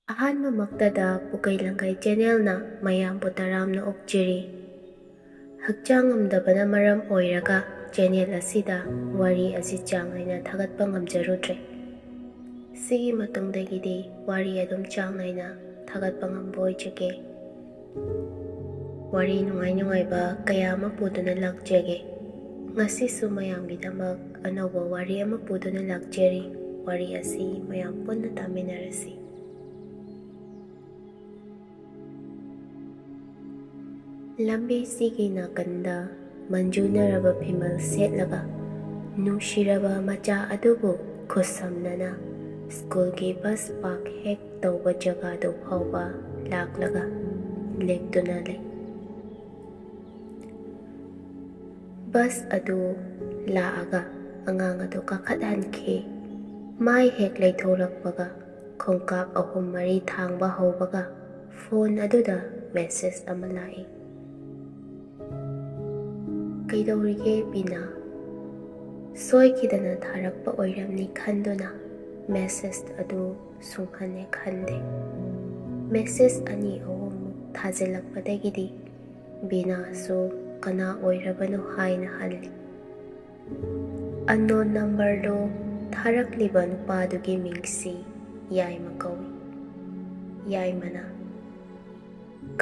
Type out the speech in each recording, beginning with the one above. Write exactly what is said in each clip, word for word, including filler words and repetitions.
ꯑꯍꯥꯟꯕꯃꯛꯇꯗ ꯄꯨꯀꯩ ꯂꯪꯀꯩ ꯆꯦꯅꯦꯜꯅ ꯃꯌꯥꯝꯕꯨ ꯇꯔꯥꯝꯅ ꯑꯣꯛꯆꯔꯤ꯫ ꯍꯛꯆꯥꯡ ꯉꯝꯗꯕꯅ ꯃꯔꯝ ꯑꯣꯏꯔꯒ ꯆꯦꯅꯦꯜ ꯑꯁꯤꯗ ꯋꯥꯔꯤ ꯑꯁꯤ ꯆꯥꯡ ꯅꯥꯏꯅ ꯊꯥꯒꯠꯄ ꯉꯝꯖꯔꯨꯗ꯭ꯔꯦ꯫ ꯁꯤꯒꯤ ꯃꯇꯨꯡꯗꯒꯤꯗꯤ ꯋꯥꯔꯤ ꯑꯗꯨꯝ ꯆꯥꯡ ꯅꯥꯏꯅ ꯊꯥꯒꯠꯄ ꯉꯝꯕ ꯑꯣꯏꯖꯒꯦ꯫ ꯋꯥꯔꯤ ꯅꯨꯡꯉꯥꯏ ꯅꯨꯡꯉꯥꯏꯕ ꯀꯌꯥ ꯑꯃ ꯄꯨꯗꯨꯅ ꯂꯥꯛꯆꯒꯦ꯫ ꯉꯁꯤꯁꯨ ꯃꯌꯥꯝꯒꯤꯗꯃꯛ ꯑꯅꯧꯕ ꯋꯥꯔꯤ ꯑꯃ ꯄꯨꯗꯨꯅ ꯂꯥꯛꯆꯔꯤ꯫ ꯋꯥꯔꯤ ꯑꯁꯤ ꯃꯌꯥꯝ ꯄꯨꯟꯅ ꯇꯥꯃꯤꯟꯅꯔꯁꯤ꯫ ꯂꯝꯕꯤꯁꯤꯒꯤ ꯅꯥꯀꯟꯗ ꯃꯟꯖꯨꯅꯔꯕ ꯐꯤꯃꯜ ꯁꯦꯠꯂꯒ ꯅꯨꯡꯁꯤꯔꯕ ꯃꯆꯥ ꯑꯗꯨꯕꯨ ꯈꯨꯠꯁꯝꯅꯅ ꯁ꯭ꯀꯨꯜꯒꯤ ꯕꯁ ꯄꯥꯔꯛ ꯍꯦꯛ ꯇꯧꯕ ꯖꯒꯥꯗꯨ ꯐꯥꯎꯕ ꯂꯥꯛꯂꯒ ꯂꯦꯞꯇꯨꯅ ꯂꯩ꯫ ꯕꯁ ꯑꯗꯨ ꯂꯥꯛꯑꯒ ꯑꯉꯥꯡ ꯑꯗꯨ ꯀꯥꯈꯠꯍꯟꯈꯤ꯫ ꯃꯥꯏ ꯍꯦꯛ ꯂꯩꯊꯣꯔꯛꯄꯒ ꯈꯣꯡꯀꯥꯞ ꯑꯍꯨꯝ ꯃꯔꯤ ꯊꯥꯡꯕ ꯍꯧꯕꯒ ꯐꯣꯟ ꯑꯗꯨꯗ ꯃꯦꯁꯦꯖ ꯑꯃ ꯂꯥꯛꯏ꯫ "ꯀꯩꯗꯧꯔꯤꯒꯦ ꯕꯤꯅꯥ?" ꯁꯣꯏꯈꯤꯗꯅ ꯊꯥꯔꯛꯄ ꯑꯣꯏꯔꯝꯅꯤ ꯈꯟꯗꯨꯅ ꯃꯦꯁꯦꯖ ꯑꯗꯨ ꯁꯨꯡꯍꯟ ꯍꯦꯛ ꯍꯟꯗꯦ꯫ ꯃꯦꯁꯦꯖ ꯑꯅꯤ ꯑꯍꯨꯝꯃꯨꯛ ꯊꯥꯖꯤꯜꯂꯛꯄꯗꯒꯤꯗꯤ ꯕꯤꯅꯥꯁꯨ ꯀꯅꯥ ꯑꯣꯏꯔꯕꯅꯣ ꯍꯥꯏꯅ ꯍꯜꯂꯤ꯫ ꯑꯟꯅꯣꯟ ꯅꯝꯕꯔꯗꯨ ꯊꯥꯔꯛꯂꯤꯕ ꯅꯨꯄꯥꯗꯨꯒꯤ ꯃꯤꯡꯁꯤ ꯌꯥꯏꯃ ꯀꯧꯏ꯫ ꯌꯥꯏꯃꯅ,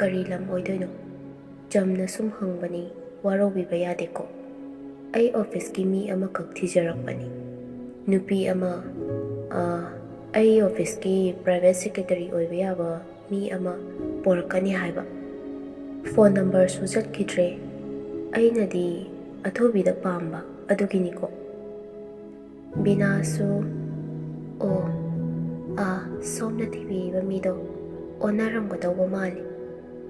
"ꯀꯔꯤ ꯂꯝ ꯑꯣꯏꯗꯣꯏꯅꯣ? ꯆꯝꯅ ꯁꯨꯝ ꯍꯪꯕꯅꯤ, ꯋꯥꯔꯧꯕꯤꯕ ꯌꯥꯗꯦꯀꯣ꯫ ꯑꯩ ꯑꯣꯐꯤꯁꯀꯤ ꯃꯤ ꯑꯃꯈꯛ ꯊꯤꯖꯔꯛꯄꯅꯤ꯫ ꯅꯨꯄꯤ ꯑꯃ, ꯑ, ꯑꯩ ꯑꯣꯐꯤꯁꯀꯤ ꯄ꯭ꯔꯥꯏꯚꯦꯠ ꯁꯦꯀ꯭ꯔꯦꯇꯔꯤ ꯑꯣꯏꯕ ꯌꯥꯕ ꯃꯤ ꯑꯃ ꯄꯣꯔꯛꯀꯅꯤ ꯍꯥꯏꯕ꯫ ꯐꯣꯟ ꯅꯝꯕꯔꯁꯨ ꯆꯠꯈꯤꯗ꯭ꯔꯦ꯫ ꯑꯩꯅꯗꯤ ꯑꯊꯨꯕꯤꯗ ꯄꯥꯝꯕ ꯑꯗꯨꯒꯤꯅꯤꯀꯣ꯫" ꯕꯤꯅꯥꯁꯨ, "ꯑꯣ, ꯑꯥ, ꯁꯣꯝꯅ ꯊꯤꯕꯤꯔꯤꯕ ꯃꯤꯗꯣ ꯑꯣꯟꯅꯔꯝꯒꯗꯧꯕ ꯃꯥꯜꯂꯤ꯫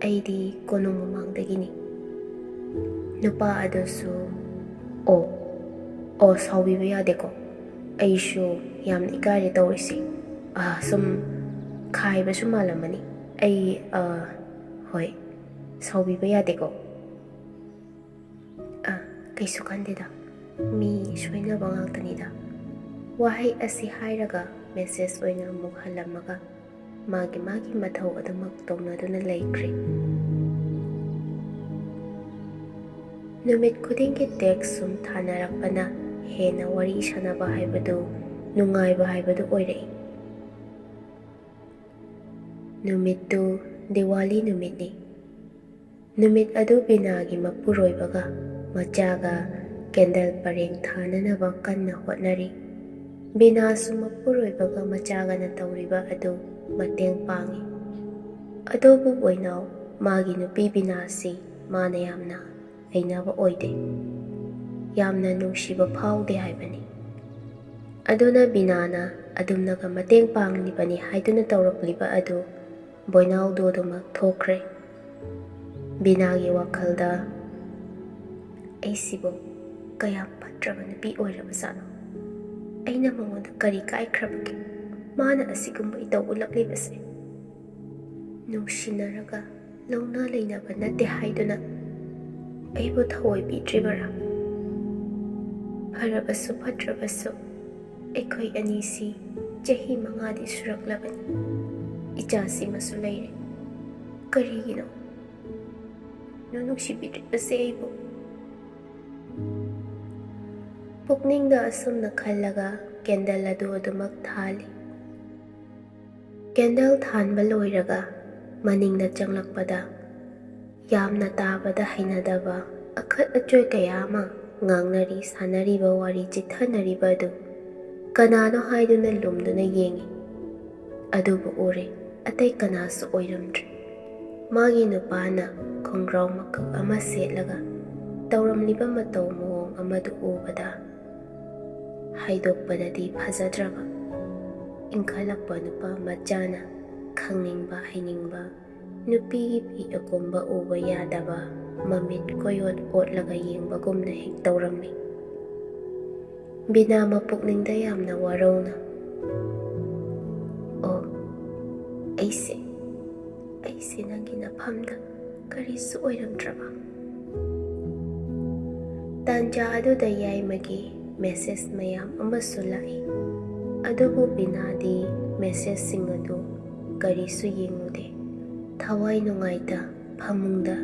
ꯑꯩꯗꯤ ꯀꯣꯅꯨꯡ ꯃꯃꯥꯡꯗꯒꯤꯅꯤ꯫" ꯅꯨꯄꯥ ꯑꯗꯨꯁꯨ, "ꯑꯣ, ꯑꯣ, ꯁꯥꯎꯕꯤꯕ ꯌꯥꯗꯦꯀꯣ꯫ ꯑꯩꯁꯨ ꯌꯥꯝꯅ ꯏꯀꯥꯏꯔꯦ ꯇꯧꯔꯤꯁꯦ꯫ ꯑꯥ, ꯁꯨꯝ ꯈꯥꯏꯕꯁꯨ ꯃꯥꯜꯂꯝꯃꯅꯤ꯫ ꯑꯩ, ꯑꯥ, ꯍꯣꯏ, ꯁꯥꯎꯕꯤꯕ ꯌꯥꯗꯦꯀꯣ꯫" "ꯑ, ꯀꯩꯁꯨ ꯈꯟꯗꯦꯗ, ꯃꯤ ꯁꯣꯏꯅꯕ ꯉꯥꯛꯇꯅꯤꯗ꯫" ꯋꯥꯍꯩ ꯑꯁꯤ ꯍꯥꯏꯔꯒ ꯃꯦꯁꯦꯖ ꯑꯣꯏꯅ ꯑꯃꯨꯛ ꯍꯜꯂꯝꯃꯒ, ꯃꯥꯒꯤ ꯃꯥꯒꯤ ꯃꯊꯧ ꯑꯗꯨꯃꯛ ꯇꯧꯅꯗꯨꯅ ꯂꯩꯈ꯭ꯔꯦ꯫ ꯅꯨꯃꯤꯠ ꯈꯨꯗꯤꯡꯒꯤ ꯇꯦꯛꯁ ꯁꯨꯝ ꯊꯥꯅꯔꯛꯄꯅ ꯍꯦꯟꯅ ꯋꯥꯔꯤ ꯁꯥꯟꯅꯕ ꯍꯥꯏꯕꯗꯨ, ꯅꯨꯡꯉꯥꯏꯕ ꯍꯥꯏꯕꯗꯨ ꯑꯣꯏꯔꯛꯏ꯫ ꯅꯨꯃꯤꯠꯇꯨ ꯗꯤꯋꯥꯂꯤ ꯅꯨꯃꯤꯠꯅꯤ꯫ ꯅꯨꯃꯤꯠ ꯑꯗꯨ ꯕꯤꯅꯥꯒꯤ ꯃꯄꯨꯔꯣꯏꯕꯒ ꯃꯆꯥꯒ ꯀꯦꯟꯗꯜ ꯄꯔꯦꯡ ꯊꯥꯅꯅꯕ ꯀꯟꯅ ꯍꯣꯠꯅꯔꯤ꯫ ꯕꯤꯅꯥꯁꯨ ꯃꯄꯨꯔꯣꯏꯕꯒ ꯃꯆꯥꯒꯅ ꯇꯧꯔꯤꯕ ꯑꯗꯨ ꯃꯇꯦꯡ ꯄꯥꯡꯏ꯫ ꯑꯗꯨꯕꯨ ꯕꯣꯏꯅꯥꯎ, ꯃꯥꯒꯤ ꯅꯨꯄꯤ ꯕꯤꯅꯥꯁꯤ ꯃꯥꯅ ꯌꯥꯝꯅ ꯍꯩꯅꯕ ꯑꯣꯏꯗꯦ, ꯌꯥꯝꯅ ꯅꯨꯡꯁꯤꯕ ꯐꯥꯎꯗꯦ ꯍꯥꯏꯕꯅꯤ꯫ ꯑꯗꯨꯅ ꯕꯤꯅꯥꯅ ꯑꯗꯨꯝꯅꯒ ꯃꯇꯦꯡ ꯄꯥꯡꯂꯤꯕꯅꯤ ꯍꯥꯏꯗꯨꯅ ꯇꯧꯔꯛꯂꯤꯕ ꯑꯗꯨ ꯕꯣꯏꯅꯥꯎꯗꯨ ꯑꯗꯨꯃꯛ ꯊꯣꯛꯈ꯭ꯔꯦ꯫ ꯕꯤꯅꯥꯒꯤ ꯋꯥꯈꯜꯗ, "ꯑꯩꯁꯤꯕꯨ ꯀꯌꯥꯝ ꯐꯠꯇ꯭ꯔꯕ ꯅꯨꯄꯤ ꯑꯣꯏꯔꯕꯖꯥꯠꯅꯣ? ꯑꯩꯅ ꯃꯉꯣꯟꯗ ꯀꯔꯤ ꯀꯥꯏꯈ꯭ꯔꯕꯒꯦ? ꯃꯥꯅ ꯑꯁꯤꯒꯨꯝꯕ ꯏꯇꯧ ꯎꯠꯂꯛꯂꯤꯕꯁꯦ? ꯅꯨꯡꯁꯤꯅꯔꯒ ꯂꯧꯅ ꯂꯩꯅꯕ ꯅꯠꯇꯦ ꯍꯥꯏꯗꯨꯅ ꯑꯩꯕꯨ ꯊꯑꯣꯏꯕꯤꯗ꯭ꯔꯤꯕꯔꯥ? ꯐꯔꯕꯁꯨ ꯐꯠꯇ꯭ꯔꯕꯁꯨ ꯑꯩꯈꯣꯏ ꯑꯅꯤꯁꯤ ꯆꯍꯤ ꯃꯉꯥꯗꯤ ꯁꯨꯔꯛꯂꯕꯅꯤ꯫ ꯏꯆꯥꯁꯤꯃꯁꯨ ꯂꯩꯔꯦ꯫ ꯀꯔꯤꯒꯤꯅꯣ ꯅꯨꯡꯁꯤꯕꯤꯗ꯭ꯔꯤꯕꯁꯦ ꯑꯩꯕꯨ?" ꯄꯨꯛꯅꯤꯡꯗ ꯑꯁꯨꯝꯅ ꯈꯜꯂꯒ ꯀꯦꯟꯗꯜ ꯑꯗꯨ ꯑꯗꯨꯃꯛ ꯊꯥꯜꯂꯤ꯫ ꯀꯦꯟꯗꯜ ꯊꯥꯟꯕ ꯂꯣꯏꯔꯒ ꯃꯅꯤꯡꯗ ꯆꯪꯂꯛꯄꯗ ꯌꯥꯝꯅ ꯇꯥꯕꯗ ꯍꯩꯅꯗꯕ ꯑꯈꯠ ꯑꯆꯣꯏ ꯀꯌꯥ ꯑꯃ ꯉꯥꯡꯅꯔꯤ ꯁꯥꯟꯅꯔꯤꯕ ꯋꯥꯔꯤ ꯆꯤꯊꯅꯔꯤꯕ ꯑꯗꯨ ꯀꯅꯥꯅꯣ ꯍꯥꯏꯗꯨꯅ ꯂꯨꯝꯗꯨꯅ ꯌꯦꯡꯏ꯫ ꯑꯗꯨꯕꯨ ꯎꯔꯦ, ꯑꯇꯩ ꯀꯅꯥꯁꯨ ꯑꯣꯏꯔꯝꯗ꯭ꯔꯦ꯫ ꯃꯥꯒꯤ ꯅꯨꯄꯥꯅ ꯈꯣꯡꯒ꯭ꯔꯥꯎ ꯃꯀꯛ ꯑꯃ ꯁꯦꯠꯂꯒ ꯇꯧꯔꯝꯂꯤꯕ ꯃꯇꯧ ꯃꯑꯣꯡ ꯑꯃꯗꯨ ꯎꯕꯗ ꯍꯥꯏꯗꯣꯛꯄꯗꯗꯤ ꯐꯖꯗ꯭ꯔꯕ ꯏꯟꯈꯠꯂꯛꯄ ꯅꯨꯄꯥ ꯃꯆꯥꯅ ꯈꯪꯅꯤꯡꯕ ꯍꯩꯅꯤꯡꯕ, ꯅꯨꯄꯤꯒꯤ ꯐꯤ ꯑꯀꯨꯝꯕ ꯎꯕ ꯌꯥꯗꯕ, ꯃꯃꯤꯠ ꯀꯣꯏꯑꯣꯠ ꯑꯣꯠꯂꯒ ꯌꯦꯡꯕꯒꯨꯝꯅ ꯍꯦꯛ ꯇꯧꯔꯝꯃꯤ꯫ ꯕꯤꯅꯥ ꯃꯄꯨꯛꯅꯤꯡꯗ ꯌꯥꯝꯅ ꯋꯥꯔꯧꯅ, "ꯑꯣ, ꯑꯩꯁꯦ, ꯑꯩꯁꯦ ꯅꯪꯒꯤ ꯅꯐꯝꯗ ꯀꯔꯤꯁꯨ ꯑꯣꯏꯔꯝꯗ꯭ꯔꯕ?" ꯇꯥꯟꯖꯥ ꯑꯗꯨꯗ ꯌꯥꯏꯃꯒꯤ ꯃꯦꯁꯦꯖ ꯃꯌꯥꯝ ꯑꯃꯁꯨ ꯂꯥꯛꯏ꯫ ꯑꯗꯨꯕꯨ ꯕꯤꯅꯥꯗꯤ ꯃꯦꯁꯦꯖꯁꯤꯡ ꯑꯗꯨ ꯀꯔꯤꯁꯨ ꯌꯦꯡꯂꯨꯗꯦ꯫ ꯊꯋꯥꯏ ꯅꯨꯡꯉꯥꯏꯇ ꯐꯃꯨꯡꯗ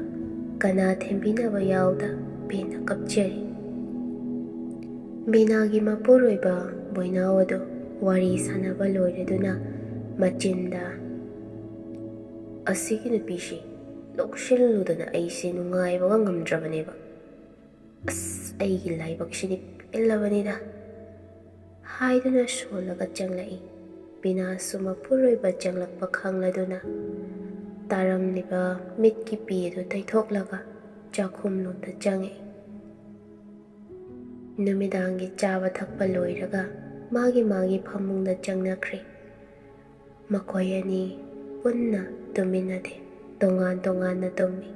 ꯀꯅꯥ ꯊꯦꯝꯕꯤꯅꯕ ꯌꯥꯎꯗ ꯄꯦꯟꯅ ꯀꯞꯆꯔꯤ꯫ ꯕꯤꯅꯥꯒꯤ ꯃꯄꯨꯔꯣꯏꯕ ꯕꯣꯏꯅꯥꯎ ꯑꯗꯨ ꯋꯥꯔꯤ ꯁꯥꯟꯅꯕ ꯂꯣꯏꯔꯗꯨꯅ ꯃꯆꯤꯟꯗ, "ꯑꯁꯤꯒꯤ ꯅꯨꯄꯤꯁꯤ ꯂꯧꯁꯤꯜꯂꯨꯗꯅ ꯑꯩꯁꯦ ꯅꯨꯡꯉꯥꯏꯕꯒ ꯉꯝꯗ꯭ꯔꯕꯅꯦꯕ꯫ ꯑꯁ, ꯑꯩꯒꯤ ꯂꯥꯏꯕꯛꯁꯤꯗꯤ ꯄꯦꯜꯂꯕꯅꯤꯗ" ꯍꯥꯏꯗꯨꯅ ꯁꯣꯜꯂꯒ ꯆꯪꯂꯛꯏ꯫ ꯕꯤꯅꯥꯁꯨ ꯃꯄꯨꯔꯣꯏꯕ ꯆꯪꯂꯛꯄ ꯈꯪꯂꯗꯨꯅ ꯇꯥꯔꯝꯂꯤꯕ ꯃꯤꯠꯀꯤ ꯄꯤ ꯑꯗꯨ ꯇꯩꯊꯣꯛꯂꯒ ꯆꯥꯛꯈꯨꯝꯂꯣꯝꯗ ꯆꯪꯉꯛꯏ꯫ ꯅꯨꯃꯤꯗꯥꯡꯒꯤ ꯆꯥꯕ ꯊꯛꯄ ꯂꯣꯏꯔꯒ ꯃꯥꯒꯤ ꯃꯥꯒꯤ ꯐꯃꯨꯡꯗ ꯆꯪꯅꯈ꯭ꯔꯦ꯫ ꯃꯈꯣꯏ ꯑꯅꯤ ꯄꯨꯟꯅ ꯇꯨꯝꯃꯤꯟꯅꯗꯦ, ꯇꯣꯉꯥꯟ ꯇꯣꯉꯥꯟꯅ ꯇꯨꯝꯃꯤ꯫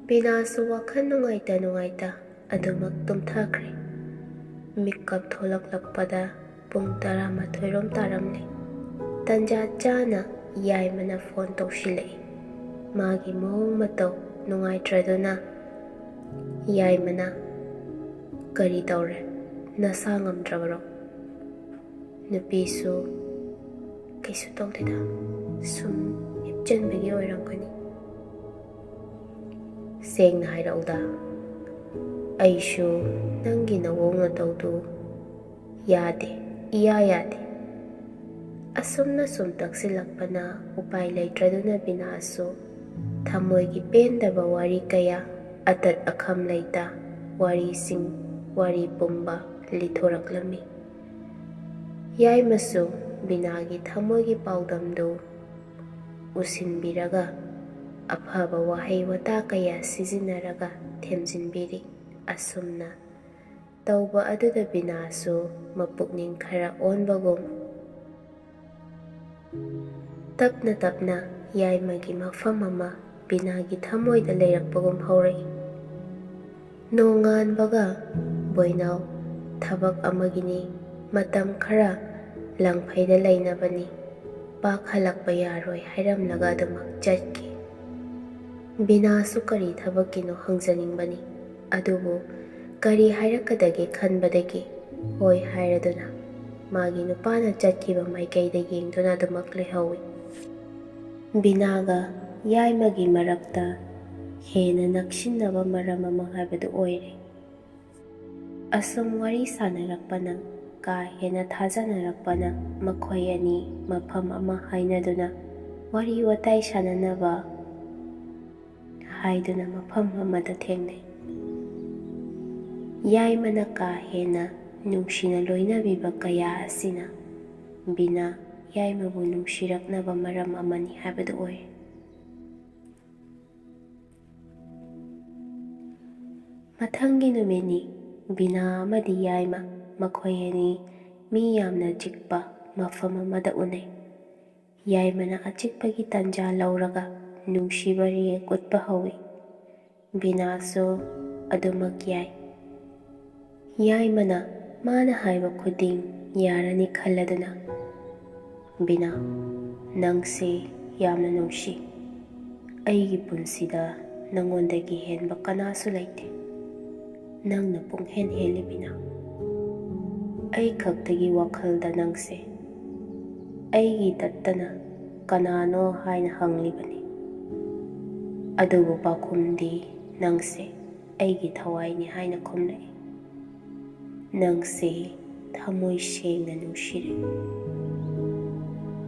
ꯕꯤꯅꯥꯁꯨ ꯋꯥꯈꯜ ꯅꯨꯡꯉꯥꯏꯇ ꯅꯨꯡꯉꯥꯏꯇ ꯑꯗꯨꯃꯛ ꯇꯨꯝꯊꯈ꯭ꯔꯦ꯫ ꯃꯤꯀꯞ ꯊꯣꯛꯂꯛꯂꯛꯄꯗ ꯄꯨꯡ ꯇꯔꯥꯃꯥꯊꯣꯏꯔꯣꯝ ꯇꯥꯔꯝꯂꯦ꯫ ꯇꯟꯖꯥ ꯆꯥꯅ ꯌꯥꯏꯃꯅ ꯐꯣꯟ ꯇꯧꯁꯤꯜꯂꯛꯏ꯫ ꯃꯥꯒꯤ ꯃꯑꯣꯡ ꯃꯇꯧ ꯅꯨꯡꯉꯥꯏꯇ꯭ꯔꯗꯨꯅ ꯌꯥꯏꯃꯅ, "ꯀꯔꯤ ꯇꯧꯔꯦ? ꯅꯁꯥ ꯉꯝꯗ꯭ꯔꯕꯔꯣ?" ꯅꯨꯄꯤꯁꯨ, "ꯀꯩꯁꯨ ꯇꯧꯗꯦꯗ, ꯁꯨꯝ ꯍꯤꯞꯆꯟꯕꯒꯤ ꯑꯣꯏꯔꯝꯒꯅꯤ꯫" "ꯁꯦꯡꯅ ꯍꯥꯏꯔꯛꯎꯗ, ꯑꯩꯁꯨ ꯅꯪꯒꯤ ꯅꯋꯣꯡ ꯅꯇꯧꯗꯨ ꯌꯥꯗꯦ, ꯏꯌꯥ ꯌꯥꯗꯦ꯫" ꯑꯁꯨꯝꯅ ꯁꯨꯝ ꯇꯛꯁꯤꯜꯂꯛꯄꯅ ꯎꯄꯥꯏ ꯂꯩꯇ꯭ꯔꯗꯨꯅ ꯕꯤꯅꯥꯁꯨ ꯊꯃꯣꯏꯒꯤ ꯄꯦꯟꯗꯕ ꯋꯥꯔꯤ ꯀꯌꯥ, ꯑꯇꯠ ꯑꯈꯝ ꯂꯩꯇ ꯋꯥꯔꯤꯁꯤꯡ, ꯋꯥꯔꯤ ꯄꯨꯝꯕ ꯂꯤꯊꯣꯔꯛꯂꯝꯃꯤ꯫ ꯌꯥꯏꯃꯁꯨ ꯕꯤꯅꯥꯒꯤ ꯊꯃꯣꯏꯒꯤ ꯄꯥꯎꯗꯝꯗꯨ ꯎꯁꯤꯟꯕꯤꯔꯒ ꯑꯐꯕ ꯋꯥꯍꯩ ꯋꯥꯇꯥ ꯀꯌꯥ ꯁꯤꯖꯤꯟꯅꯔꯒ ꯊꯦꯝꯖꯤꯟꯕꯤꯔꯤ꯫ ꯑꯁꯨꯝꯅ ꯇꯧꯕ ꯑꯗꯨꯗ ꯕꯤꯅꯥꯁꯨ ꯃꯄꯨꯛꯅꯤꯡ ꯈꯔ ꯑꯣꯟꯕꯒꯨꯝ, ꯇꯞꯅ ꯇꯞꯅ ꯌꯥꯏꯃꯒꯤ ꯃꯐꯝ ꯑꯃ ꯕꯤꯅꯥꯒꯤ ꯊꯃꯣꯏꯗ ꯂꯩꯔꯛꯄꯒꯨꯝ ꯍꯧꯔꯛꯏ꯫ ꯅꯣꯡꯉꯥꯟꯕꯒ ꯕꯣꯏꯅꯥꯎ ꯊꯕꯛ ꯑꯃꯒꯤꯅꯤ, ꯃꯇꯝ ꯈꯔ ꯂꯪꯐꯩꯗ ꯂꯩꯅꯕꯅꯤ, ꯄꯥꯛ ꯍꯜꯂꯛꯄ ꯌꯥꯔꯣꯏ ꯍꯥꯏꯔꯝꯂꯒ ꯑꯗꯨꯃꯛ ꯆꯠꯈꯤ꯫ ꯕꯤꯅꯥꯁꯨ ꯀꯔꯤ ꯊꯕꯛꯀꯤꯅꯣ ꯍꯪꯖꯅꯤꯡꯕꯅꯤ, ꯑꯗꯨꯕꯨ ꯀꯔꯤ ꯍꯥꯏꯔꯛꯀꯗꯒꯦ ꯈꯟꯕꯗꯒꯤ ꯍꯣꯏ ꯍꯥꯏꯔꯗꯨꯅ ꯃꯥꯒꯤ ꯅꯨꯄꯥꯅ ꯆꯠꯈꯤꯕ ꯃꯥꯏꯀꯩꯗ ꯌꯦꯡꯗꯨꯅ ꯑꯗꯨꯃꯛ ꯂꯩꯍꯧꯏ꯫ ꯕꯤꯅꯥꯒ ꯌꯥꯏꯃꯒꯤ ꯃꯔꯛꯇ ꯍꯦꯟꯅ ꯅꯛꯁꯤꯟꯅꯕ ꯃꯔꯝ ꯑꯃ ꯍꯥꯏꯕꯗꯨ ꯑꯣꯏꯔꯦ꯫ ꯑꯁꯨꯝ ꯋꯥꯔꯤ ꯁꯥꯟꯅꯔꯛꯄꯅ, ꯀꯥ ꯍꯦꯟꯅ ꯊꯥꯖꯅꯔꯛꯄꯅ ꯃꯈꯣꯏ ꯑꯅꯤ ꯃꯐꯝ ꯑꯃ ꯍꯥꯏꯅꯗꯨꯅ ꯋꯥꯔꯤ ꯋꯥꯇꯥꯏ ꯁꯥꯟꯅꯅꯕ ꯍꯥꯏꯗꯨꯅ ꯃꯐꯝ ꯑꯃꯗ ꯊꯦꯡꯅꯩ꯫ ꯌꯥꯏꯃꯅ ꯀꯥ ꯍꯦꯟꯅ ꯅꯨꯡꯁꯤꯅ ꯂꯣꯏꯅꯕꯤꯕ ꯀꯌꯥ ꯑꯁꯤꯅ ꯕꯤꯅꯥ ꯌꯥꯏꯃꯕꯨ ꯅꯨꯡꯁꯤꯔꯛꯅꯕ ꯃꯔꯝ ꯑꯃꯅꯤ ꯍꯥꯏꯕꯗꯨ ꯑꯣꯏ꯫ ꯃꯊꯪꯒꯤ ꯅꯨꯃꯤꯠꯅꯤ꯫ ꯕꯤꯅꯥ ꯑꯃꯗꯤ ꯌꯥꯏꯃ ꯃꯈꯣꯏ ꯑꯅꯤ ꯃꯤ ꯌꯥꯝꯅ ꯆꯤꯛꯄ ꯃꯐꯝ ꯑꯃꯗ ꯎꯅꯩ꯫ ꯌꯥꯏꯃꯅ ꯑꯆꯤꯛꯄꯒꯤ ꯇꯥꯟꯖꯥ ꯂꯧꯔꯒ ꯅꯨꯡꯁꯤꯕ ꯔꯤꯌꯦꯛ ꯎꯠꯄ ꯍꯧꯏ꯫ ꯕꯤꯅꯥꯁꯨ ꯑꯗꯨꯃꯛ ꯌꯥꯏ꯫ ꯌꯥꯏꯃꯅ ꯃꯥꯅ ꯍꯥꯏꯕ ꯈꯨꯗꯤꯡ ꯌꯥꯔꯅꯤ ꯈꯜꯂꯗꯨꯅ, "ꯕꯤꯅꯥ, ꯅꯪꯁꯦ ꯌꯥꯝꯅ ꯅꯨꯡꯁꯤ꯫ ꯑꯩꯒꯤ ꯄꯨꯟꯁꯤꯗ ꯅꯉꯣꯟꯗꯒꯤ ꯍꯦꯟꯕ ꯀꯅꯥꯁꯨ ꯂꯩꯇꯦ꯫ ꯅꯪꯅ ꯄꯨꯡꯍꯦꯟ ꯍꯦꯜꯂꯤ, ꯕꯤꯅꯥ꯫ ꯑꯩ ꯈꯛꯇꯒꯤ ꯋꯥꯈꯜꯗ ꯅꯪꯁꯦ ꯑꯩꯒꯤ ꯇꯠꯇꯅ ꯀꯅꯥꯅꯣ ꯍꯥꯏꯅ ꯍꯪꯂꯤꯕꯅꯤ꯫ ꯑꯗꯨꯕꯨ ꯄꯥꯎꯈꯨꯝꯗꯤ ꯅꯪꯁꯦ ꯑꯩꯒꯤ ꯊꯋꯥꯏꯅꯤ ꯍꯥꯏꯅ ꯈꯨꯝꯂꯛꯏ꯫ ꯅꯪꯁꯦ ꯊꯃꯣꯏ ꯁꯦꯡꯅ ꯅꯨꯡꯁꯤꯔꯦ꯫"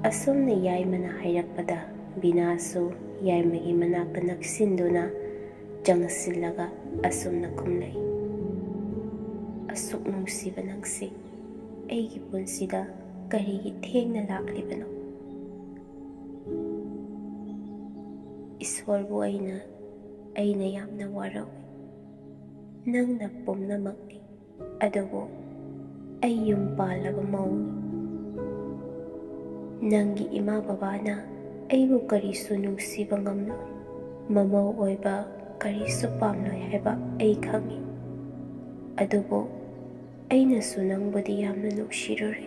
ꯑꯁꯨꯝꯅ ꯌꯥꯏꯃꯅ ꯍꯥꯏꯔꯛꯄꯗ ꯕꯤꯅꯥꯁꯨ ꯌꯥꯏꯃꯒꯤ ꯃꯅꯥꯛꯇ ꯅꯛꯁꯤꯟꯗꯨꯅ ꯆꯪꯁꯤꯜꯂꯒ ꯑꯁꯨꯝꯅ ꯈꯨꯝꯂꯛꯏ, "ꯑꯁꯨꯛ ꯅꯨꯡꯁꯤꯕ ꯅꯪꯁꯦ ꯑꯩꯒꯤ ꯄꯨꯟꯁꯤꯗ ꯀꯔꯤꯒꯤ ꯊꯦꯡꯅ ꯂꯥꯛꯂꯤꯕꯅꯣ? ꯏꯁꯣꯔꯕꯨ ꯑꯩꯅ, ꯑꯩꯅ ꯌꯥꯝꯅ ꯋꯥꯔꯧꯏ꯫ ꯅꯪꯅ ꯄꯨꯝꯅꯃꯛꯅꯤ, ꯑꯗꯨꯕꯨ ꯑꯩ ꯌꯨꯝ ꯄꯥꯜꯂꯕ ꯃꯧꯅꯤ꯫ ꯅꯪꯒꯤ ꯏꯃꯥ ꯕꯕꯥꯅ ꯑꯩꯕꯨ ꯀꯔꯤꯁꯨ ꯅꯨꯡꯁꯤꯕ ꯉꯝꯂꯣꯏ, ꯃꯃꯧ ꯑꯣꯏꯕ ꯀꯔꯤꯁꯨ ꯄꯥꯝꯂꯣꯏ ꯍꯥꯏꯕ ꯑꯩ ꯈꯪꯏ꯫ ꯑꯗꯨꯕꯨ ꯑꯩꯅꯁꯨ ꯅꯪꯕꯨꯗꯤ ꯌꯥꯝꯅ ꯅꯨꯡꯁꯤꯔꯨꯔꯦ꯫"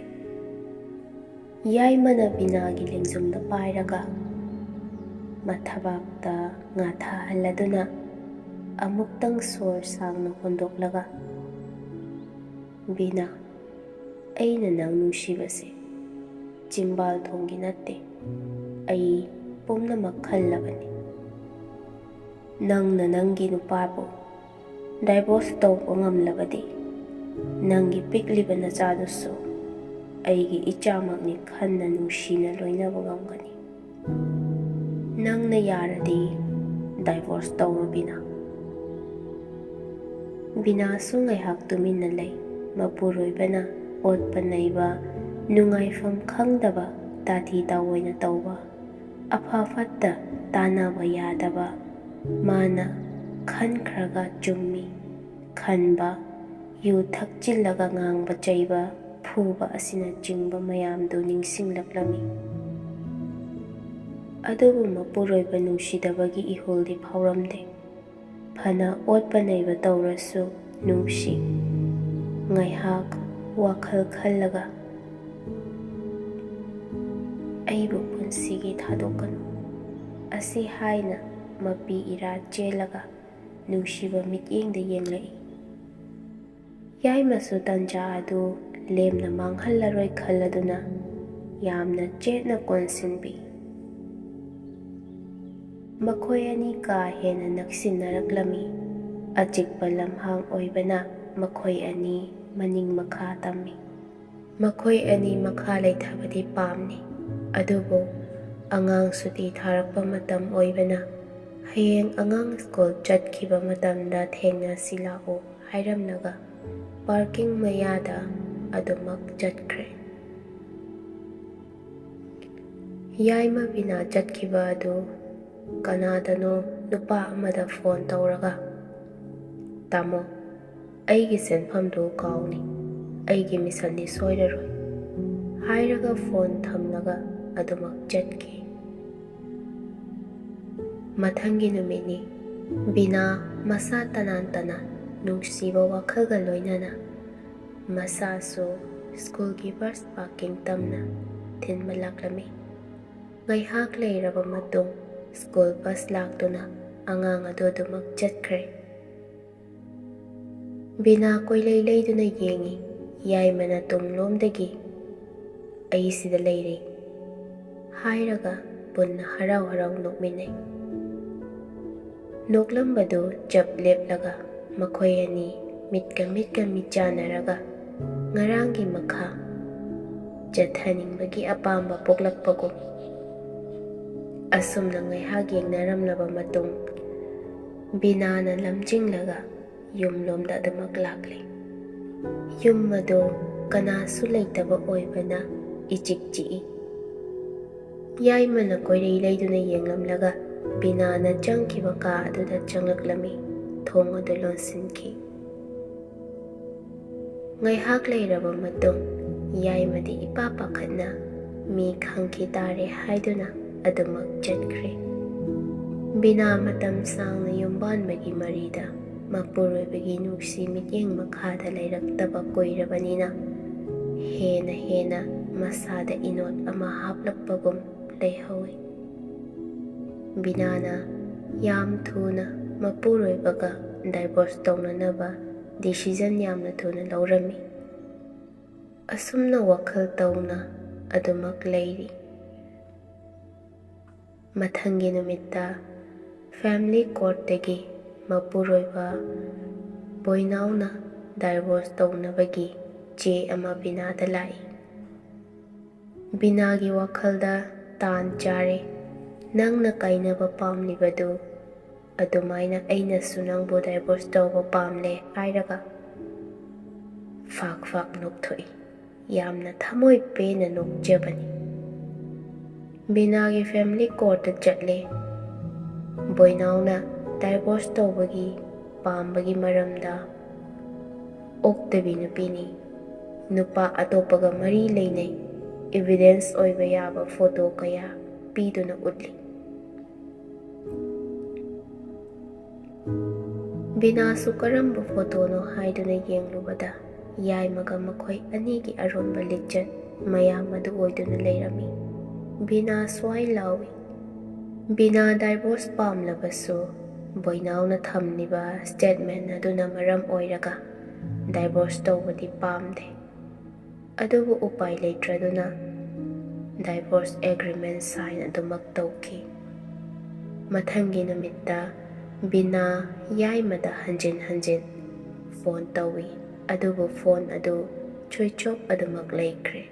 ꯌꯥꯏꯃꯅ ꯕꯤꯅꯥꯒꯤ ꯂꯦꯡꯖꯨꯝꯗ ꯄꯥꯏꯔꯒ ꯃꯊꯕꯥꯛꯇ ꯉꯥꯊꯍꯜꯂꯗꯨꯅ ꯑꯃꯨꯛꯇꯪ ꯁꯣꯔ ꯁꯥꯡꯅ ꯍꯣꯟꯗꯣꯛꯂꯒ, "ꯕꯤꯅꯥ, ꯑꯩꯅ ꯅꯪ ꯅꯨꯡꯁꯤꯕꯁꯦ ꯆꯤꯝꯕꯥꯜ ꯊꯣꯡꯒꯤ ꯅꯠꯇꯦ, ꯑꯩ ꯄꯨꯝꯅꯃꯛ ꯈꯜꯂꯕꯅꯤ꯫ ꯅꯪꯅ ꯅꯪꯒꯤ ꯅꯨꯄꯥꯕꯨ ꯗꯥꯏꯚꯣꯔꯁ ꯇꯧꯕ ꯉꯝꯂꯕꯗꯤ, ꯅꯪꯒꯤ ꯄꯤꯛꯂꯤꯕ ꯅꯆꯥꯗꯨꯁꯨ ꯑꯩꯒꯤ ꯏꯆꯥꯃꯛꯅꯤ ꯈꯟꯅ ꯅꯨꯡꯁꯤꯅ ꯂꯣꯏꯅꯕ ꯉꯝꯒꯅꯤ꯫ ꯅꯪꯅ ꯌꯥꯔꯗꯤ ꯗꯥꯏꯚꯣꯔꯁ ꯇꯧꯔꯣ, ꯕꯤꯅꯥ꯫ ꯕꯤꯅꯥꯁꯨ ꯉꯥꯏꯍꯥꯛ ꯇꯨꯃꯤꯟꯅ ꯂꯩ꯫ ꯃꯄꯨꯔꯣꯏꯕꯅ ꯑꯣꯠꯄ ꯅꯩꯕ, ꯅꯨꯡꯉꯥꯏꯐꯝ ꯈꯪꯗꯕ, ꯇꯥꯊꯤ ꯇꯥꯑꯣꯏꯅ ꯇꯧꯕ, ꯑꯐ ꯐꯠꯇ ꯇꯥꯟꯅꯕ ꯌꯥꯗꯕ, ꯃꯥꯅ ꯈꯟꯈ꯭ꯔꯒ ꯆꯨꯝꯃꯤ ꯈꯟꯕ, ꯌꯨ ꯊꯛꯆꯤꯜꯂꯒ ꯉꯥꯡꯕ ꯆꯩꯕ, ꯐꯨꯕ ꯑꯁꯤꯅꯆꯤꯡꯕ ꯃꯌꯥꯝꯗꯨ ꯅꯤꯡꯁꯤꯡꯂꯛꯂꯝꯃꯤ꯫ ꯑꯗꯨꯕꯨ ꯃꯄꯨꯔꯣꯏꯕ ꯅꯨꯡꯁꯤꯗꯕꯒꯤ ꯏꯍꯨꯜꯗꯤ ꯐꯥꯎꯔꯝꯗꯦ꯫ ꯐꯅ ꯑꯣꯠꯄ ꯅꯩꯕ ꯇꯧꯔꯁꯨ ꯅꯨꯡꯁꯤ꯫ ꯉꯥꯏꯍꯥꯛ ꯋꯥꯈꯜ ꯈꯜꯂꯒ, "ꯑꯩꯕꯨ ꯄꯨꯟꯁꯤꯒꯤ ꯊꯥꯗꯣꯛꯀꯅꯨ" ꯑꯁꯤ ꯍꯥꯏꯅ ꯃꯄꯤ ꯏꯔꯥ ꯆꯦꯜꯂꯒ ꯅꯨꯡꯁꯤꯕ ꯃꯤꯠꯌꯦꯡꯗ ꯌꯦꯡꯂꯛꯏ꯫ ꯌꯥꯏꯃꯁꯨ ꯇꯟꯖꯥ ꯑꯗꯨ ꯂꯦꯝꯅ ꯃꯥꯡꯍꯜꯂꯔꯣꯏ ꯈꯜꯂꯗꯨꯅ ꯌꯥꯝꯅ ꯆꯦꯠꯅ ꯀꯣꯟꯁꯤꯟꯕꯤ꯫ ꯃꯈꯣꯏ ꯑꯅꯤ ꯀꯥ ꯍꯦꯟꯅ ꯅꯛꯁꯤꯟꯅꯔꯛꯂꯝꯃꯤ꯫ ꯑꯆꯤꯛꯄ ꯂꯝꯍꯥꯡ ꯑꯣꯏꯕꯅ ꯃꯈꯣꯏ ꯑꯅꯤ ꯃꯅꯤꯡ ꯃꯈꯥ ꯇꯝꯃꯤ꯫ ꯃꯈꯣꯏ ꯑꯅꯤ ꯃꯈꯥ ꯂꯩꯊꯕꯗꯤ ꯄꯥꯝꯂꯤ, ꯑꯗꯨꯕꯨ ꯑꯉꯥꯡ ꯁꯨꯇꯤ ꯊꯥꯔꯛꯄ ꯃꯇꯝ ꯑꯣꯏꯕꯅ ꯍꯌꯦꯡ ꯑꯉꯥꯡ ꯁ꯭ꯀꯨꯜ ꯆꯠꯈꯤꯕ ꯃꯇꯝꯗ ꯊꯦꯡꯅꯁꯤ ꯂꯥꯛꯎ ꯍꯥꯏꯔꯝꯂꯒ ꯄꯥꯔꯀꯤꯡ ꯃꯌꯥꯗ ꯑꯗꯨꯃꯛ ꯆꯠꯈ꯭ꯔꯦ꯫ ꯌꯥꯏꯃ ꯕꯤꯅꯥ ꯆꯠꯈꯤꯕ ꯑꯗꯨ ꯀꯅꯥꯗꯅꯣ ꯅꯨꯄꯥ ꯑꯃꯗ ꯐꯣꯟ ꯇꯧꯔꯒ, "ꯇꯥꯃꯣ, ꯑꯩꯒꯤ ꯁꯦꯟꯐꯝꯗꯨ ꯀꯥꯎꯅꯤ, ꯑꯩꯒꯤ ꯃꯤꯁꯟꯗꯤ ꯁꯣꯏꯔꯔꯣꯏ" ꯍꯥꯏꯔꯒ ꯐꯣꯟ ꯊꯝꯂꯒ ꯑꯗꯨꯃꯛ ꯆꯠꯈꯤ꯫ ꯃꯊꯪꯒꯤ ꯅꯨꯃꯤꯠꯅꯤ꯫ ꯕꯤꯅꯥ ꯃꯁꯥ ꯇꯅꯥꯟ ꯇꯅꯥꯟ ꯅꯨꯡꯁꯤꯕ ꯋꯥꯈꯜꯒ ꯂꯣꯏꯅꯅ ꯃꯁꯥꯁꯨ ꯁ꯭ꯀꯨꯜꯒꯤ ꯕꯁ ꯄꯥꯔꯀꯤꯡ ꯇꯝꯅ ꯊꯤꯟꯕ ꯂꯥꯛꯂꯝꯃꯤ꯫ ꯉꯥꯏꯍꯥꯛ ꯂꯩꯔꯕ ꯃꯇꯨꯡ ꯁ꯭ꯀꯨꯜ ꯕꯁ ꯂꯥꯛꯇꯨꯅ ꯑꯉꯥꯡ ꯑꯗꯨ ꯑꯗꯨꯃꯛ ꯆꯠꯈ꯭ꯔꯦ꯫ ꯕꯤꯅꯥ ꯀꯣꯏꯂꯩ ꯂꯩꯗꯨꯅ ꯌꯦꯡꯉꯤ꯫ ꯌꯥꯏꯃꯅ ꯇꯨꯡꯂꯣꯝꯗꯒꯤ "ꯑꯩ ꯁꯤꯗ ꯂꯩꯔꯦ" ꯍꯥꯏꯔꯒ ꯄꯨꯟꯅ ꯍꯔꯥꯎ ꯍꯔꯥꯎ ꯅꯣꯛꯃꯤꯟꯅꯩ꯫ ꯅꯣꯛꯂꯝꯕꯗꯨ ꯆꯞ ꯂꯦꯞꯂꯒ ꯃꯈꯣꯏ ꯑꯅꯤ ꯃꯤꯠꯀ ꯃꯤꯠꯀ ꯃꯤꯠ ꯆꯥꯟꯅꯔꯒ ꯉꯔꯥꯡꯒꯤ ꯃꯈꯥ ꯆꯠꯊꯅꯤꯡꯕꯒꯤ ꯑꯄꯥꯝꯕ ꯄꯣꯛꯂꯛꯄꯒꯨꯝ꯫ ꯑꯁꯨꯝꯅ ꯉꯥꯏꯍꯥꯛ ꯌꯦꯡꯅꯔꯝꯂꯕ ꯃꯇꯨꯡ, ꯕꯤꯅꯥꯅ ꯂꯝꯖꯤꯡꯂꯒ ꯌꯨꯝꯂꯣꯝꯗ ꯑꯗꯨꯃꯛ ꯂꯥꯛꯂꯦ꯫ ꯌꯨꯝ ꯑꯗꯨ ꯀꯅꯥꯁꯨ ꯂꯩꯇꯕ ꯑꯣꯏꯕꯅ ꯏꯆꯤꯛ ꯆꯤꯛꯏ꯫ ꯌꯥꯏꯃꯅ ꯀꯣꯏꯔꯩ ꯂꯩꯗꯨꯅ ꯌꯦꯡꯂꯝꯂꯒ ꯕꯤꯅꯥꯅ ꯆꯪꯈꯤꯕ ꯀꯥ ꯑꯗꯨꯗ ꯆꯪꯂꯛꯂꯝꯃꯤ꯫ ꯊꯣꯡ ꯑꯗꯨ ꯂꯣꯟꯁꯤꯟꯈꯤ꯫ ꯉꯥꯏꯍꯥꯛ ꯂꯩꯔꯕ ꯃꯇꯨꯡ, ꯌꯥꯏꯃꯗꯤ ꯏꯄꯥ ꯄꯥꯈꯠꯅ ꯃꯤ ꯈꯪꯈꯤ ꯇꯥꯔꯦ ꯍꯥꯏꯗꯨꯅ ꯑꯗꯨꯃꯛ ꯆꯠꯈ꯭ꯔꯦ꯫ ꯕꯤꯅꯥ ꯃꯇꯝ ꯁꯥꯡꯅ ꯌꯨꯝꯕꯥꯟꯕꯒꯤ ꯃꯔꯤꯗ ꯃꯄꯨꯔꯣꯏꯕꯒꯤ ꯅꯨꯡꯁꯤ ꯃꯤꯠꯌꯦꯡ ꯃꯈꯥꯗ ꯂꯩꯔꯛꯇꯕ ꯀꯨꯏꯔꯕꯅꯤꯅ ꯍꯦꯟꯅ ꯍꯦꯟꯅ ꯃꯁꯥꯗ ꯏꯅꯣꯠ ꯑꯃ ꯍꯥꯞꯂꯛꯄꯒꯨꯝ ꯂꯩꯍꯧꯏ꯫ ꯕꯤꯅꯥꯅ ꯌꯥꯝ ꯊꯨꯅ ꯃꯄꯨꯔꯣꯏꯕꯒ divorce ꯇꯧꯅꯅꯕ decision ꯌꯥꯝꯅ ꯊꯨꯅ ꯂꯧꯔꯝꯃꯤ꯫ ꯑꯁꯨꯝꯅ ꯋꯥꯈꯜ ꯇꯧꯅ ꯑꯗꯨꯃꯛ ꯂꯩꯔꯤ꯫ ꯃꯊꯪꯒꯤ ꯅꯨꯃꯤꯠꯇ family courtꯇꯒꯤ ꯃꯄꯨꯔꯣꯏꯕ ꯕꯣꯏꯅꯥꯎꯅ divorce ꯇꯧꯅꯕꯒꯤ ꯆꯦ ꯑꯃ ꯕꯤꯅꯥꯗ ꯂꯥꯛꯏ꯫ ꯕꯤꯅꯥꯒꯤ ꯋꯥꯈꯜꯗ ꯇꯥꯟ ꯆꯥꯔꯦ꯫ "ꯅꯪꯅ ꯀꯥꯏꯅꯕ ꯄꯥꯝꯂꯤꯕꯗꯨ ꯑꯗꯨꯃꯥꯏꯅ ꯑꯩꯅꯁꯨ ꯅꯪꯕꯨ divorce ꯇꯧꯕ ꯄꯥꯝꯂꯦ" ꯍꯥꯏꯔꯒ ꯐꯥꯛ ꯐꯥꯛ ꯅꯣꯛꯊꯣꯛꯏ꯫ ꯌꯥꯝꯅ ꯊꯃꯣꯏ ꯄꯦꯟꯅ ꯅꯣꯛꯆꯕꯅꯤ꯫ ꯕꯤꯅꯥꯒꯤ family courtꯇ ꯆꯠꯂꯦ꯫ ꯕꯣꯏꯅꯥꯎꯅ divorce ꯇꯧꯕꯒꯤ ꯄꯥꯝꯕꯒꯤ ꯃꯔꯝꯗ ꯑꯣꯛꯇꯕꯤ ꯅꯨꯄꯤꯅꯤ꯫ ꯅꯨꯄꯥ ꯑꯇꯣꯞꯄꯒ ꯃꯔꯤ ꯂꯩꯅꯩ꯫ Evidence ꯑꯣꯏꯕ ꯌꯥꯕ photo ꯀꯌꯥ ꯄꯤꯗꯨꯅ ꯎꯠꯂꯤ꯫ ꯕꯤꯅꯥꯁꯨ ꯀꯔꯝꯕ photoꯅꯣ ꯍꯥꯏꯗꯨꯅ ꯌꯦꯡꯂꯨꯕꯗ ꯌꯥꯏꯃꯒ ꯃꯈꯣꯏ ꯑꯅꯤꯒꯤ ꯑꯔꯣꯟꯕ ꯂꯤꯆꯠ ꯃꯌꯥꯝ ꯑꯗꯨ ꯑꯣꯏꯗꯨꯅ ꯂꯩꯔꯝꯃꯤ꯫ ꯕꯤꯅꯥ ꯁ꯭ꯋꯥꯏ ꯂꯥꯎꯏ꯫ ꯕꯤꯅꯥ divorce ꯄꯥꯝꯂꯕꯁꯨ ꯕꯣꯏꯅꯥꯎꯅ ꯊꯝꯂꯤꯕ statement ꯑꯗꯨꯅ ꯃꯔꯝ ꯑꯣꯏꯔꯒ ꯗꯥꯏꯚꯣꯔꯁ ꯇꯧꯕꯗꯤ ꯄꯥꯝꯗꯦ꯫ ꯑꯗꯨꯕꯨ ꯎꯄꯥꯏ ꯂꯩꯇ꯭ꯔꯗꯨꯅ ꯗꯥꯏꯚꯣꯔꯁ ꯑꯦꯒ꯭ꯔꯤꯃꯦꯟ ꯁꯥꯏꯟ ꯑꯗꯨꯃꯛ ꯇꯧꯈꯤ꯫ ꯃꯊꯪꯒꯤ ꯅꯨꯃꯤꯠꯇ ꯕꯤꯅꯥ ꯌꯥꯏꯃꯗ ꯍꯟꯖꯤꯟ ꯍꯟꯖꯤꯟ ꯐꯣꯟ ꯇꯧꯏ, ꯑꯗꯨꯕꯨ ꯐꯣꯟ ꯑꯗꯨ ꯁ꯭ꯋꯤꯆ ꯑꯣꯐ ꯑꯗꯨꯃꯛ ꯂꯩꯈ꯭ꯔꯦ꯫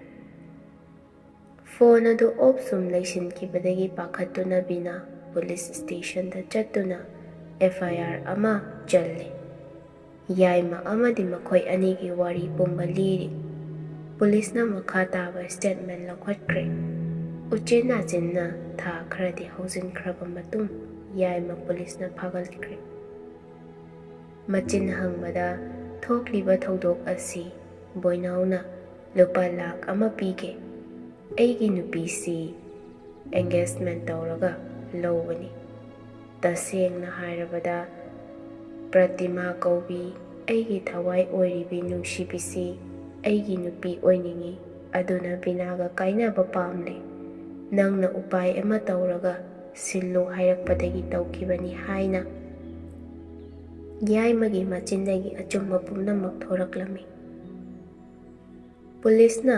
ꯐꯣꯟ ꯑꯗꯨ ꯑꯣꯐ ꯁꯨꯝ ꯂꯩꯁꯤꯟꯈꯤꯕꯗꯒꯤ ꯄꯥꯈꯠꯇꯨꯅ ꯕꯤꯅꯥ ꯄꯨꯂꯤꯁ ꯁ꯭ꯇꯦꯁꯟꯗ ꯆꯠꯇꯨꯅ ꯑꯦꯐ ꯑꯥꯏ ꯑꯥꯔ ꯑꯃ ꯆꯜꯂꯤ꯫ ꯌꯥꯏꯃ ꯑꯃꯗꯤ ꯃꯈꯣꯏ ꯑꯅꯤꯒꯤ ꯋꯥꯔꯤ ꯄꯨꯝꯕ ꯂꯤꯔꯤ꯫ ꯄꯨꯂꯤꯁꯅ ꯃꯈꯥ ꯇꯥꯕ ꯁ꯭ꯇꯦꯠꯃꯦꯟ ꯂꯧꯈꯠꯈ꯭ꯔꯦ꯫ ꯎꯆꯤꯟ ꯅꯥꯆꯤꯟꯅ ꯊꯥ ꯈꯔꯗꯤ ꯍꯧꯖꯤꯟꯈ꯭ꯔꯕ ꯃꯇꯨꯡ ꯌꯥꯏꯃ ꯄꯨꯂꯤꯁꯅ ꯐꯥꯒꯠꯈ꯭ꯔꯦ꯫ ꯃꯆꯤꯟ ꯍꯪꯕꯗ ꯊꯣꯛꯂꯤꯕ ꯊꯧꯗꯣꯛ ꯑꯁꯤ ꯕꯣꯏꯅꯥꯎꯅ ꯂꯨꯄꯥ ꯂꯥꯈ ꯑꯃ ꯄꯤꯒꯦ, ꯑꯩꯒꯤ ꯅꯨꯄꯤꯁꯤ ꯑꯦꯡꯒꯦꯖꯃꯦꯟ ꯇꯧꯔꯒ ꯂꯧꯕꯅꯤ꯫ ꯇꯁꯦꯡꯅ ꯍꯥꯏꯔꯕꯗ ꯄ꯭ꯔꯇꯤꯃꯥ ꯀꯧꯕꯤ ꯑꯩꯒꯤ ꯊꯋꯥꯏ ꯑꯣꯏꯔꯤꯕꯤ ꯅꯨꯡꯁꯤꯕꯤꯁꯤ ꯑꯩꯒꯤ ꯅꯨꯄꯤ ꯑꯣꯏꯅꯤꯡꯏ, ꯑꯗꯨꯅ ꯕꯤꯅꯥꯒ ꯀꯥꯏꯅꯕ ꯄꯥꯝꯂꯦ꯫ ꯅꯪꯅ ꯎꯄꯥꯏ ꯑꯃ ꯇꯧꯔꯒ ꯁꯤꯜꯂꯨ ꯍꯥꯏꯔꯛꯄꯗꯒꯤ ꯇꯧꯈꯤꯕꯅꯤ ꯍꯥꯏꯅ ꯌꯥꯏꯃꯒꯤ ꯃꯆꯤꯟꯗꯒꯤ ꯑꯆꯨꯝꯕ ꯄꯨꯝꯅꯃꯛ ꯊꯣꯔꯛꯂꯝꯃꯤ꯫ ꯄꯨꯂꯤꯁꯅ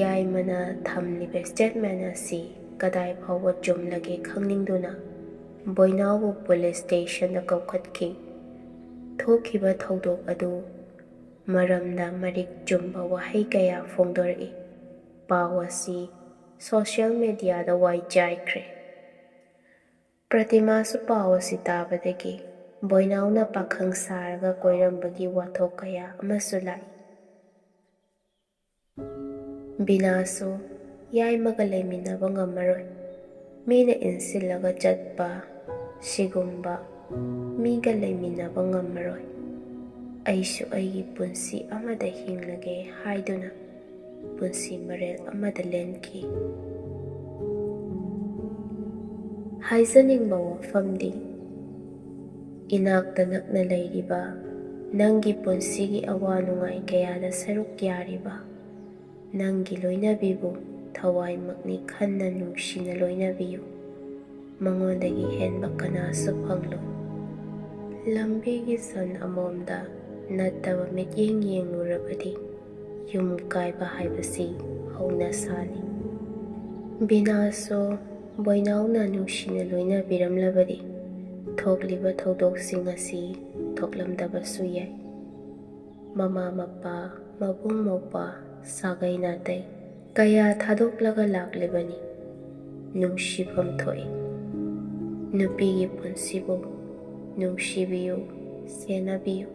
ꯌꯥꯏꯃꯅ ꯊꯝꯂꯤꯕ ꯁ꯭ꯇꯦꯠꯃꯦꯟ ꯑꯁꯤ ꯀꯗꯥꯏ ꯐꯥꯎꯕ ꯆꯨꯝꯂꯒꯦ ꯈꯪꯅꯤꯡꯗꯨꯅ ꯕꯣꯏꯅꯥꯎꯕꯨ ꯄꯨꯂꯤꯁ ꯁ꯭ꯇꯦꯁꯟꯗ ꯀꯧꯈꯠꯈꯤ꯫ ꯊꯣꯛꯈꯤꯕ ꯊꯧꯗꯣꯛ ꯑꯗꯨ ꯃꯔꯝꯗ ꯃꯔꯤꯛ ꯆꯨꯝꯕ ꯋꯥꯍꯩ ꯀꯌꯥ ꯐꯣꯡꯗꯣꯔꯛꯏ꯫ ꯄꯥꯎ ꯑꯁꯤ ꯁꯣꯁꯤꯌꯦꯜ ꯃꯦꯗꯤꯌꯥꯗ ꯋꯥꯏ ꯆꯥꯏꯈ꯭ꯔꯦ꯫ ꯄ꯭ꯔꯇꯤꯃꯥꯁꯨ ꯄꯥꯎ ꯑꯁꯤ ꯇꯥꯕꯗꯒꯤ ꯕꯣꯏꯅꯥꯎꯅ ꯄꯥꯈꯪ ꯁꯥꯔꯒ ꯀꯣꯏꯔꯝꯕꯒꯤ ꯋꯥꯊꯣꯛ ꯀꯌꯥ ꯑꯃꯁꯨ ꯂꯥꯛꯏ꯫ ꯕꯤꯅꯥꯁꯨ ꯌꯥꯏꯃꯒ ꯂꯩꯃꯤꯟꯅꯕ ꯉꯝꯃꯔꯣꯏ꯫ ꯃꯤꯅ ꯏꯟꯁꯤꯜꯂꯒ ꯆꯠꯄ ꯁꯤꯒꯨꯝꯕ ꯃꯤꯒ ꯂꯩꯃꯤꯟꯅꯕ ꯉꯝꯃꯔꯣꯏ꯫ ꯑꯩꯁꯨ ꯑꯩꯒꯤ ꯄꯨꯟꯁꯤ ꯑꯃꯗ ꯍꯤꯡꯂꯒꯦ ꯍꯥꯏꯗꯨꯅ ꯄꯨꯟꯁꯤ ꯃꯔꯦꯜ ꯑꯃꯗ ꯂꯦꯟꯈꯤ꯫ ꯍꯥꯏꯖꯅꯤꯡꯕ ꯋꯥꯐꯝꯗꯤ, ꯏꯅꯥꯛꯇ ꯅꯛꯅ ꯂꯩꯔꯤꯕ, ꯅꯪꯒꯤ ꯄꯨꯟꯁꯤꯒꯤ ꯑꯋꯥ ꯅꯨꯡꯉꯥꯏ ꯀꯌꯥꯗ ꯁꯔꯨꯛ ꯌꯥꯔꯤꯕ ꯅꯪꯒꯤ ꯂꯣꯏꯅꯕꯤꯕꯨ ꯊꯋꯥꯏꯃꯛꯅꯤ ꯈꯟꯅ ꯅꯨꯡꯁꯤꯅ ꯂꯣꯏꯅꯕꯤꯌꯨ꯫ ꯃꯉꯣꯟꯗꯒꯤ ꯍꯦꯟꯕ ꯀꯅꯥꯁꯨ ꯐꯪꯂꯣꯏ꯫ ꯂꯝꯕꯤꯒꯤ ꯁꯟ ꯑꯃꯣꯝꯗ ꯅꯠꯇꯕ ꯃꯤꯠꯌꯦꯡ ꯌꯦꯡꯂꯨꯔꯕꯗꯤ ꯌꯨꯝ ꯀꯥꯏꯕ ꯍꯥꯏꯕꯁꯤ ꯍꯧꯅ ꯁꯥꯅꯤ꯫ ꯕꯤꯅꯥꯁꯁꯨ ꯕꯣꯏꯅꯥꯎꯅ ꯅꯨꯡꯁꯤꯅ ꯂꯣꯏꯅꯕꯤꯔꯝꯂꯕꯗꯤ ꯊꯣꯛꯂꯤꯕ ꯊꯧꯗꯣꯛꯁꯤꯡ ꯑꯁꯤ ꯊꯣꯛꯂꯝꯗꯕꯁꯨ ꯌꯥꯏ꯫ ꯃꯃꯥ ꯃꯄꯥ, ꯃꯕꯨꯡ ꯃꯧꯄ꯭ꯋꯥ, ꯁꯥꯒꯩ ꯅꯥꯇꯩ ꯀꯌꯥ ꯊꯥꯗꯣꯛꯂꯒ ꯂꯥꯛꯂꯤꯕꯅꯤ꯫ ꯅꯨꯡꯁꯤꯐꯝ ꯊꯣꯛꯏ꯫ ꯅꯨꯄꯤꯒꯤ ꯄꯨꯟꯁꯤꯕꯨ ꯅꯨꯡꯁꯤꯕꯤꯌꯨ, ꯁꯦꯟꯅꯕꯤꯌꯨ꯫